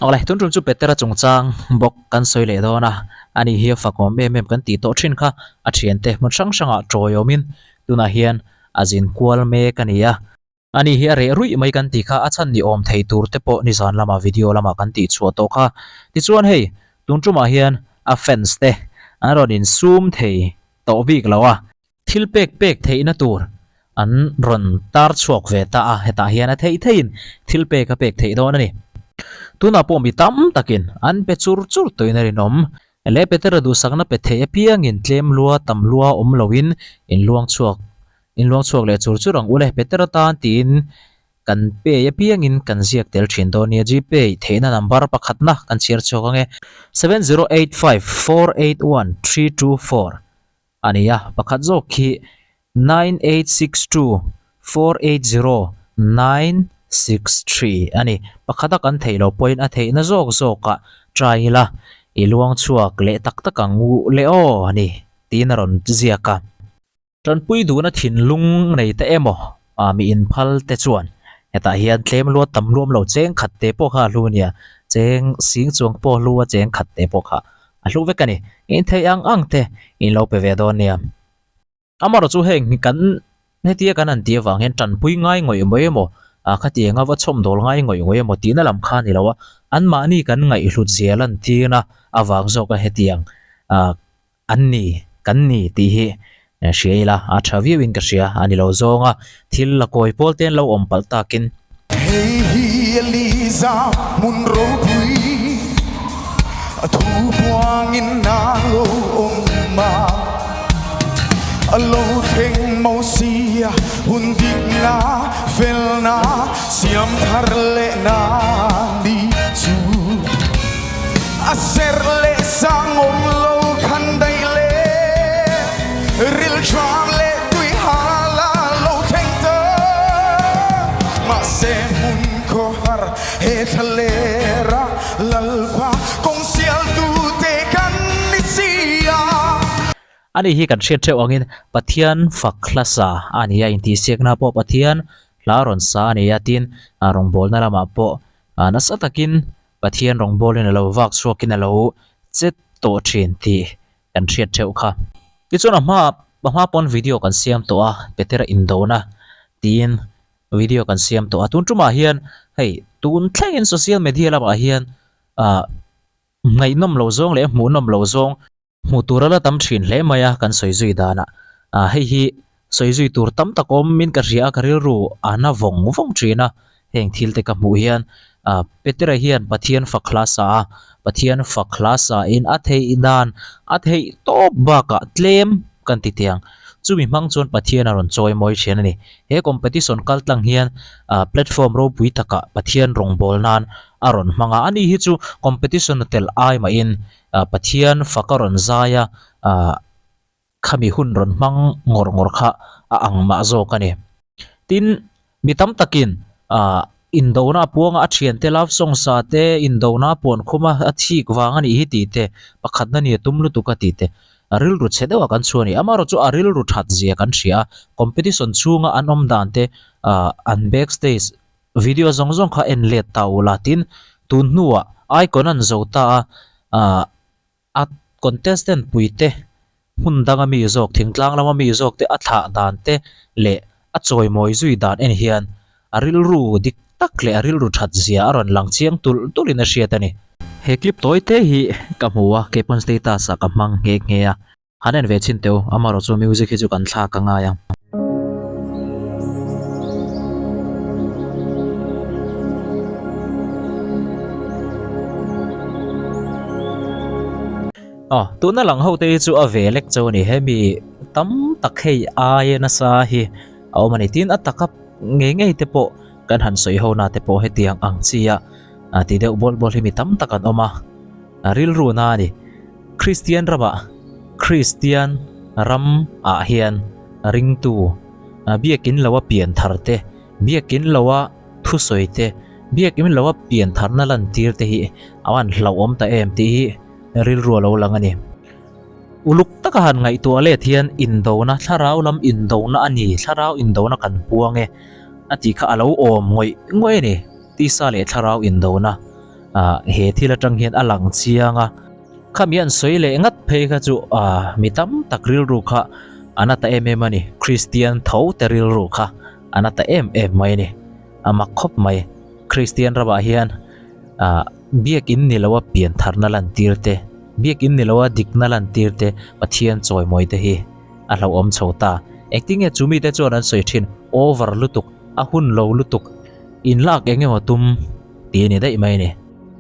Awle, tun tum chu Petera chungchang bawk kan sawi leh dawn a, ani hi a fakawm em em kan tih tawh thin kha a thiante hmun hrang hrangah tawiawmin tunah hian a zin kual mek a ni a. Ani hi a reh ruih mai kan tih kha a chhan ni awm thei tur te pawh nizan lamah video lamah kan tih chhuah tawh kha. Tichuan hei, tun tumah hian a fans te an rawn insum thei tawh bik lo a. Thil pek pek theihna tur an rawn tar chhuak ve ta a, hetah hian a theih theihin thil pek a pek theih dawn a ni. Tunah pawh mi tam takin an pe chur chur tawhin a rinawm. Leh Petera duhsakna pe thei apiangin tlem lua tam lua awm loin inluang chhuak inluang chhuak leh chur chur ang u le. Petera tan tiin kan pay apiangin kan ziak tel thin dawn nia. Gpay theihna number pakhatna kan chhiar chhuak ang e, 7085481324. A ni a, pakhat zawk khi 9862480963 a ni. Pakhata kan theih loh pawhin a theihna zawk zawkah try ila i luang chhuak leh tak tak ang u le aw a ni tiin a rawn ziak a. Tanpui duhna thinlung nei ta emaw Ah mi inphal te chuan hetah hian tlem luat tam luam lo cheng khat te pawh kha a hlu ania, cheng sing chuang pawh a hlu a cheng khat te pawh kha a hlu vek a ni. In theih ang ang te in lo pe ve dawn nia. Amaherawh chu heng hi kan hetia kan han tih avang hian tanpui ngai ngawih ngawih emaw ah khatianga va chhawm dawl ngai ngawih ngawih emaw tihna lam kha a ni lo a, anmahni kan ngaihhlut zia lantirna avang zawka hetiang ah An ni, kan ni tih hi hria ila a tha viauin ka hria a ni lo zawng a, thil la kawi pawl te an lo awm palh takin. Hei hi Eliza hmun ropui a thu puangin a lo awm a, a lo thleng Mosia hun dikna felna siam thar lehna ni chu. A ser leh sang awm lo khan daih le, ril ṭhang leh tui hal a lo thleng ta. Mahse hmun khawhar he thlalera Lalpa kawng sialtute kan ni si a. Ani hi kan hriat theuh angin Pathian fak hla sa a ni a, intihsiakna pawh Pathian hla rawn sa a ni a, tin rawngbawlna lamah pawh nasa takin Pathian rawngbawlin a lo vak chhuakin a lo che tawh thin tih kan hriat theuh kha. Tichuan a hma a hma pawn video kan siam tawh a, Petera indona tiin video kan siam tawh a. Tun tumah hian hei tun thlengin social media lamah hian ah ngaihnawm lo zawng leh hmuhnawm lo zawng Hmuh tur a la tam thin hle mai a kan sawi zui danah. Ah hei hi sawi zui tur tam tak awm in ka hria a ka rilru a na vawng vawng thin a heng thil te ka hmuh hian ah Petera hian Pathian fak hla sa a Pathian fak hla sa in a theih dan a theih tawp bakah tlem kan ti teh ang chumi hmang chuan Pathian a rawn chawi mawi thin a ni. He competition kal tlang hian ah platform ropui takah Pathian rawngbâwl nan a rawn hmang a ani hi chu competition a tel ai mahin Pathian fak a rawn zai a, khami hun rawn hmang ngawr ngawr kha a ang mah zawk a ni. Tin, mi tam takin indona a puanga a thiante love song sa te, indona a puan khum a, a thik vang a nih hi tih te, pakhatna ni a tum lutuk a tih te, a rilru chhe deuh a kan chhuah a ni. Amaherawhchu chu a rilru that zia kan hria a, competition chhunga an awm dan te, an back stage Video zawng zawng kha en let ta ula tin tun hnuah icon an zo ta a ah a contestant pui te hmun danga mi zawk thingtlang lama mi zawk te a thlah dan te leh a chawimawi zui dan en hian a rilru dik tak leh a rilru that zia a rawn lang chiang tulh tulh in a hriat a ni. He clip tawi te hi ka hmu a keipawn status ah ka hmang nghe nghe a. Han en ve chhin teh u, amaherawh chu music hi chu kan thlak a ngai ang. Aw, tuna lang ho te hi chu a ve lek chu a ni, hemi tam tak hei aia nasa hi a awm a ni, tin a taka ngei ngei te pawh kan han sawi ho na te pawh hetiang ang chi a ti deuh bawl bawl hi mi tam tak an awm a, rilru na a ni. Kristian ramah Kristian ram ah hian ringtu biakin loa pian thar te, biakin loa thusawi te, biakin loa pian tharna lantir te hi a han hlauhawm ta em tih hi rilru a lo lang a ni. Uluk taka han ngaihtuah let hian indona, thlarau lam indona a ni, thlarau indona kan puang e a tih kha a lo awm ngawih ngawih a ni, tisa leh thlarau indona. Ah he thil atang hian a lang chiang a, khami an sawi leh ngat phei kha chu ah mi tam tak rilru kha a na ta em em a ni, Kristian tho te rilru kha a na ta em em mai a ni, a mak khawp mai. Kristian ramah hian ah biakin ni loa pian tharna lantir te, biakin ni loa dikna lantir te, Pathian chawimawi te hi a hlauhawm chho ta. Engtin nge chu mite chuan an sawi thin, over lutuk, a hun lo lutuk, inlak eng emaw tum tih a ni daih mai a ni.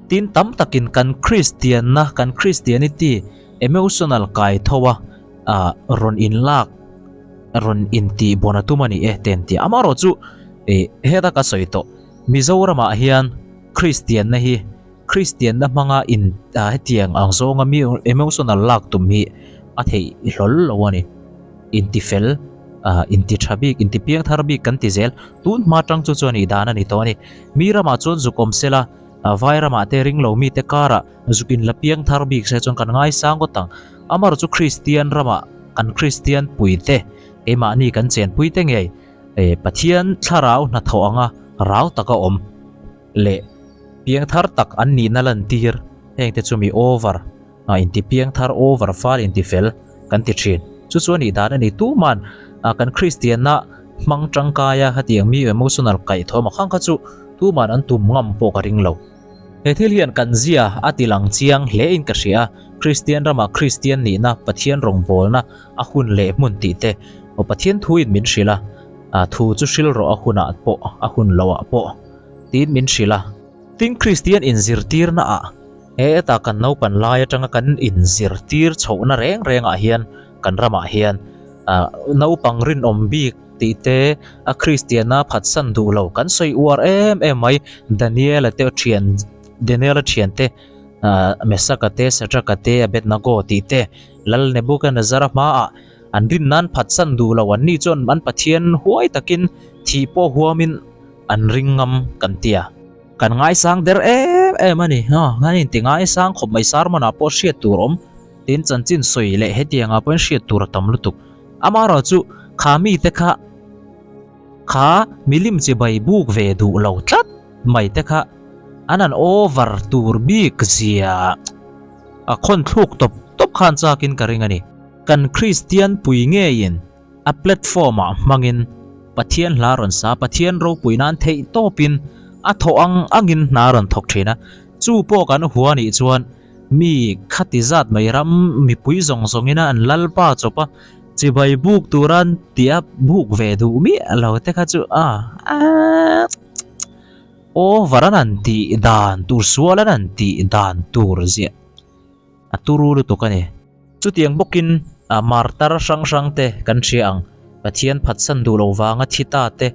Tin tam takin kan Kristianna, kan Christianity emotional kai tho a, ah rawn inlak, rawn intih bawn a tum a ni e te an ti a. Amaherawh chu ih heta ka sawi tawh Mizoramah hian Kristianna hi Kristianna hmanga in ah hetiang ang zawnga mi emotional lak tum hi a theih hlawl lo a ni. Intifel ah inti tha bik inti piang thar bik kan ti zel tun hma tang chu chuan ih dan a ni tawh a ni. Mi ramah chuan zuk awm sela ah vai ramah te ring lo mite karah zuk in la piang thar bik se chuan kan ngaisang ngawt ang. Amaherawh chu Kristian ramah kan Kristian puite keimahni kan chenpui te ngei eh Pathian thlarau hnathawh anga rau taka awm leh piang thar tak an nihna lantir hengte chu mi over ah inti piang thar over fal inti fel kan ti thin. Chu chu a nih dan a ni. Tuman ah kan Kristianna hmang tangkaia hetiang mi emotional kaihthawm a khang kha chu tuman an tum ngam pawh ka ring lo. He thil hian kan zia a ti lang chiang hle in ka hria a, Kristian ramah Kristian nihna, Pathian rawngbawlna a hun leh hmun tih te aw Pathian thuin min hrilh a, ah thu chu hril rawh a hunah pawh a hun loah pawh tiin min hrilh a. Tin Kristian inzirtirna ah heta kan naupan lai atanga kan inzirtir chhohna reng rengah hian kan ramah hian ah naupang rinawm bik tih te a Kristiana phatsan duh lo kan sawi uar em em mai Daniela te thian Daniela thian te ah Mesaka te Sadraka te Abednego tih te Lal Nebuchadnezzar-a hmaah an rin nan phatsan duh lo an ni chuan an Pathian huai takin thih pawh huamin an ring ngam kan ti a. Kan ngaisang der em em a ni a, kan inti ngaisang khawp mai sermon ah pawh hriat tur awm tin chanchin sawi leh hetiangah pawhin hriat tur a tam lutuk. Amaherawh chu kha mite kha kha milim chibai buk ve duh lo tlat mai te kha an han over tur bik zia a khawn thluk tawp tawp khan chakin ka ring a ni. Kan Kristian pui ngeiin a platform ah hmangin Pathian hla rawn sa, Pathian ropui nan theih tawpin a thawh ang angin hna rawn thawk thin a, chu pawh kan hua nih chuan Mi khati zat mai ram mipui zawng zawngin a an lalpa chawp a, chibai buk tura an tia buk ve duh miah lo te kha chu a over an han tih dan tur sual an han tih dan tur ziah a turu lutuk a ni. Chutiang bawkin martar hrang hrang te kan hria ang, Pathian phatsan duh lo vanga thi ta te,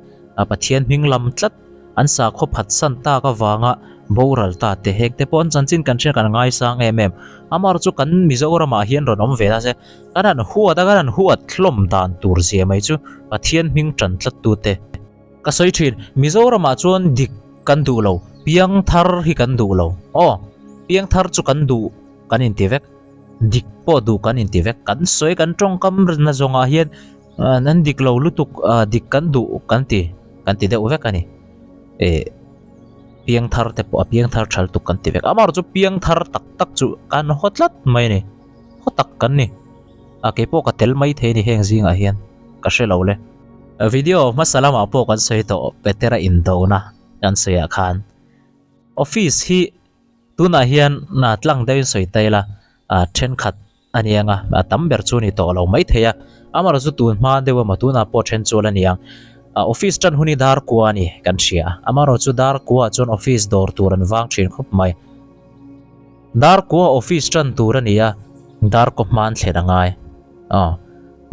Pathian hming lam tlat an sakhaw phatsan tak avanga boral ta te, heng te pawh an chanchin kan hria kan ngaisang em em. Amaherawhchu chu kan Mizoramah hian rawn awm ve ta se, kan han huat a, kan han huat hlawm dan tur zia mai chu Pathian hming tan tlat tu te. Ka sawi thin, Mizoramah chuan dik kan duh lo, piangthar hi kan duh lo. Aw, piangthar chu kan duh kan inti vek. Dik pawh duh kan inti vek, kan sawi kan tawngkam na zawngah hian an dik lo lutuk dik kan duh kan ti kan ti deuh vek a ni. Eh piangthar te pawh a piangthar tha lutuk kan ti vek, amaherawh chu piangthar tak tak chu kan haw tlat mai a ni, haw tak kan ni. A kei pawh ka tel mai thei a ni heng zingah hian ka hre lo le. Video hmasa lamah pawh kan sawi tawh Petera indona kan sawiah khan office hi Tunah hian na tlang deuhin sawi ta ila, ah thenkhat a ni ang a, a tam ber chu a ni tawh lo mai thei a, amaherawh chu tun hma deuh emaw tunah pawh then chual a ni ang. Ah office tan hun hi dar kua a ni kan hria a, amaherawh chu dar kuaah chuan office dawr tur an vang thin khawp mai. Dar kua office tan tur a ni a, dar kaw hman thlen a ngai. Aw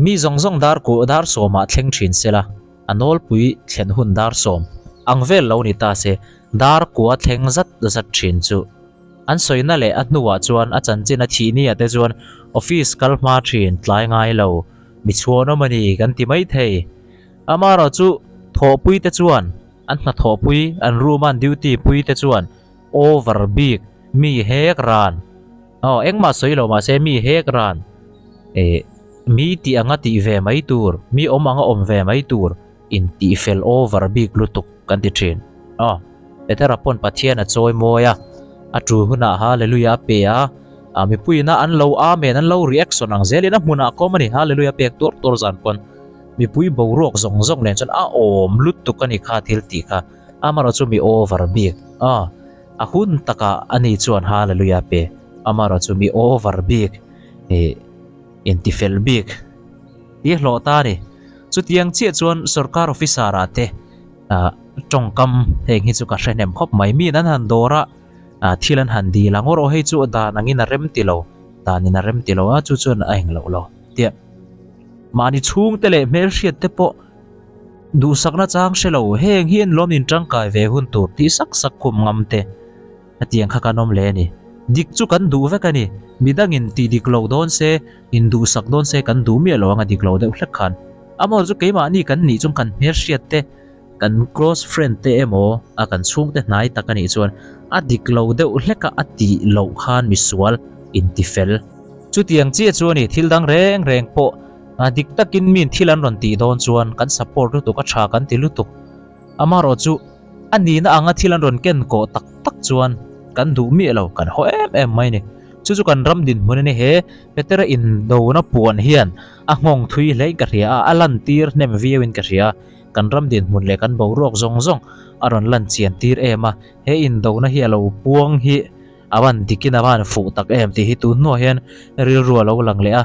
mi zawng zawng dar kua dar sawmah thleng thin sela. A nawlpui thlen hun dar sawm ang vel lo ni ta se, dar kua thleng zat zat thin chu. An sawina leh a hnuah chuan a chanchin a thih nia te chuan office kal hma thin tlai ngai lo, mi chhuanawm a ni kan ti mai thei. Amaherawh chu thawhpui te chuan an hnathawhpui, an room a an duty pui te chuan over bik mi hek ran. Aw engmah sawi lo mahse mi hek ran eh. Mi tih anga tih ve mai tur, mi awm anga awm ve mai tur in tih fel over bik lutuk kan ti thin. Aw, Petera pawn Pathian a chawi mawi a, A tul hunah Hallelujah a pe a, a mipuiin a an lo Amen an lo reaction ang zelin a hmunah kawm a ni, Hallelujah pek tuar tuar zan pawn mipui boruak zawng zawng nen chuan a awm lutuk a ni kha thil tih kha, amaherawh chu mi over bik a, a hun takah a ni chuan Hallelujah pe, amaherawh chu mi over bik ih intifel bik tih a hlawh ta a ni. Chutiang chiah chuan sorkar officer ah te ah tawngkam heng hi chu ka hre hnem khawp mai, miin an han dawr a ah thil an han dil ang aw hei chu dan angin a rem ti lo dan in a rem ti lo a chu chuan a eng loh lo tia mahni chhungte leh hmelhriat te pawh duhsakna chang hre lo heng hi an lawm in tangkai ve hun tur tih sak sak khum ngam te hetiang kha kan awm leh a ni dik chu kan duh vek a ni midangin tih dik lo dawn se in duhsak dawn se kan duh miah lo ang a dik lo deuh hlek khan amaw chu keimahni kan nih chuan kan hmelhriat te Kan close friend te emaw a kan chhungte hnai tak a nih chuan a dik lo deuh hlek a a tih loh khan misual inti fel. Chutiang chiah chu a ni, thil dang reng reng pawh dik takin miin thil an rawn tih dawn chuan kan support lutuk a tha kan ti lutuk. Amaherawh chu a nihna anga thil an rawn ken kawh tak tak chuan kan duh miah lo, kan haw em em mai a ni. Chu chu kan ram dinhmun a ni he Petera indona puan hian a nghawng thui hlein ka hria a, a lantir hnem viauin ka hria. Kan ram dinhmun leh kan boruak zawng zawng a rawn lan chian tir em a, he indona hi a lo puang hi a van dikin a van fuh tak em tih hi tun hnuah hian rilru a lo lang leh a.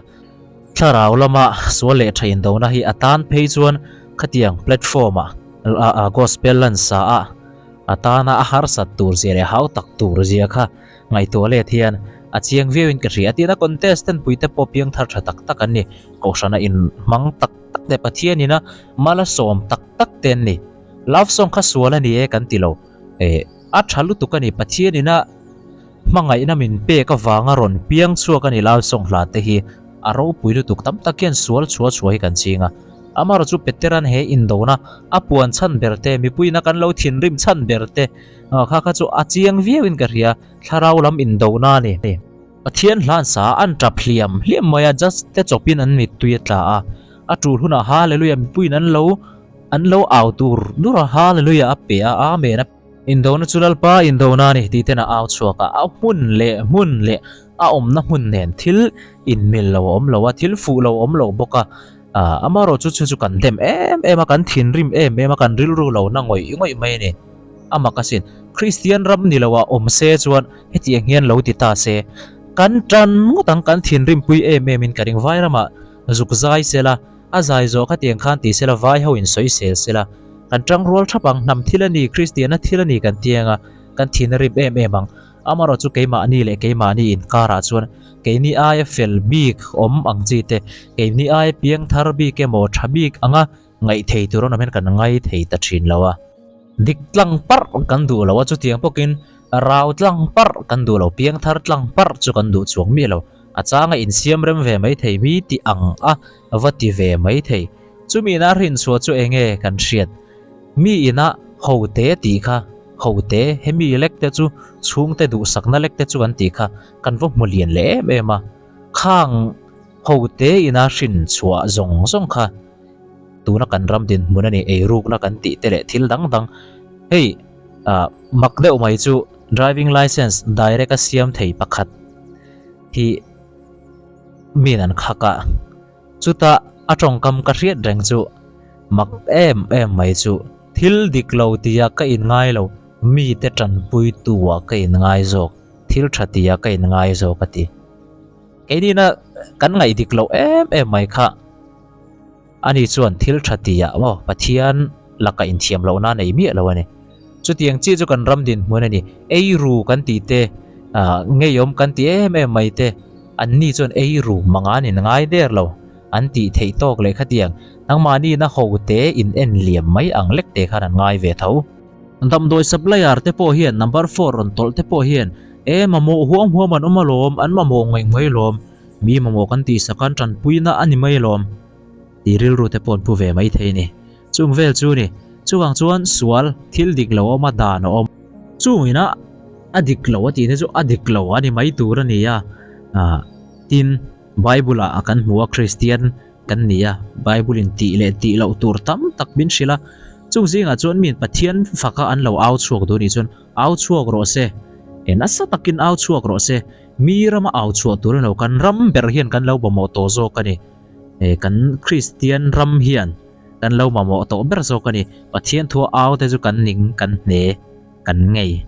Thlarau lama sual leh tha indona hi a tan phei chuan khatiang platform ah gospel lan sa a a tana a harsat tur zia leh hau tak tur zia kha ngaihtuah let hian a chiang viauin ka hria. Tina contestant puite pawh piang thar tha tak tak an ni. Kohhrana inhmang tak tak te Pathianin a mal a sawm tak tak te an ni. Love song kha sual a ni e kan ti lo. Eh a tha lutuk a ni Pathianin a hmangaihna min pek avanga rawn piang chhuak a ni love song hla te hi a ropui lutuk tam tak hian sual chhuah chhuah hi kan ching a. Amaherawh chu Peteran he indona a puan chhan ber te mipuiin a kan lo thinrim chhan ber te kha kha chu a chiang viauin ka hria thlarau lam indona a ni. Pathian hlan sa an tap hliam hliam mai a, just te chawpin an mittui a tla a, a tul hunah Hallelujah mipuiin an lo an lo au tur dur a, Hallelujah a pe a, Amen a Indona chu Lalpa indona a ni tih ten a au chhuak a, a hmun leh hmun leh a awmna hmun nen thil inmil lo a awm lo a, thil fuh lo a awm lo bawk a, amaherawh chu chu chu kan dem em em a, kan thinrim em em a, kan rilru lo na ngawih ngawih mai a ni. A mak asin, Kristian ram ni loah awm se chuan hetiang hian lo ti ta se, kan tan ngawt ang, kan thinrimpui em em in ka ring. Vai ramah zuk zai sela, a zai zawh khatiang khan ti sela, vai ho in sawi sel sela, kan tang rual thap ang, hnam thil a ni, Kristianna thil a ni kan ti ang a, kan thin a rim em em ang. Amaherawh chu keimahni leh keimahni inkarah chuan keini aia fel bik awm ang chi te, keini aia piangthar bik emaw tha bik anga ngaih thei tur an awm hian kan ngai thei ta thin lo a. Dik tlang parh kan duh lo a, chutiang bawkin rau tlang parh kan duh lo, piangthar tlang parh chu kan duh chuang miah lo. A changa insiam rem ve mai thei mi ti ang a va ti ve mai thei. Chumi ina rinchhuah chu eng nge kan hriat? Mi ina ho te tih kha, ho te, hemi lek te chu chhungte duhsakna lek te chu kan tih kha kan va hmu lian leh em em a. Khang ho te ina hrinchhuah zawng zawng kha. Tuna kan ram dinhmun a ni, eirukna kan tih te leh thil dang dang. Hei ah mak deuh mai chu driving licence direct a siam thei pakhat hi min an khak a, chuta a tawngkam ka hriat reng chu mak em em mai chu thil dik lo tia ka inngai lo, mite tanpuitu ah ka inngai zawk, thil tha tia ka inngai zawk a ti. Keinina kan ngaih dik loh em em mai kha. Ani chuan thil tha tihah maw Pathian laka inthiam lohna a nei miah lo a ni. Chutiang chiah chu kan ram dinhmun a ni. Eiru kan tih te, ngeiawm kan ti em em mai te, anni chuan eiru manga an inngai der lo. An tih theih tawk leh khatiang nangmahni na ho te in en liam mai ang lek te khan an ngai ve tho. Damdawi supplier te pawh hian number four rawn tawlh te pawh hian e mamawh huam huam an awm alawm, an mamawh ngaih ngaih alawm. Mi mamawh kan tihsak an tanpuina a ni mai alawm tih rilru te pawh an pu ve mai thei a ni. Chung vel chu ni. Chuvang chuan sual thil dik lo a awm a, dan a awm. Chung ina a dik lo a tihna chu a dik lo a ni mai tur a ni a. Tin, Bible ah kan hmu a, Kristian kan ni a, Bible in tih leh tih loh tur tam tak min hrilh a. Chung zingah chuan miin Pathian faka an lo au chhuak duh a nih chuan au chhuak rawh se. E nasa takin au chhuak rawh se, mi rama au chhuah tur emaw kan ram ber hian kan lo mamawh tawh zawk a ni. E kan Kristian ram hian kan lo mamawh tawh ber zawk a ni. Pathian thua au te chu kan ning, kan hne, kan ngei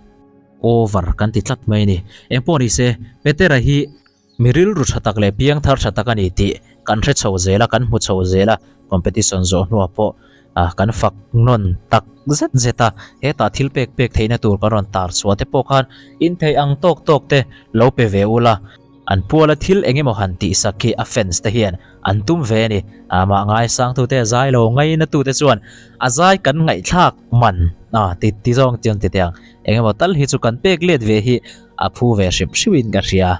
over kan ti tlat mai a ni. Engpawh ni se, Petera hi Mi rilru tha tak leh piangthar tha tak a ni tih kan hre chho zel a, kan hmu chho zel a, competition zawh hnuah pawh kan fak nawn tak zet zet a, hetah thil pek pek theihna tur kan rawn tar chhuah te pawh khan intheih ang tawk tawk te lo pe ve ula, an puala thil eng emaw han tihsak khi a fans te hian an tum ve a ni. Amah ngaisangtute a zai lo ngainatute chuan a zai kan ngaihthlak man a ti ti zawng chuan ti teh ang, eng emaw tal hi chu kan pek let ve hi a phu ve hrim hrimin ka hria.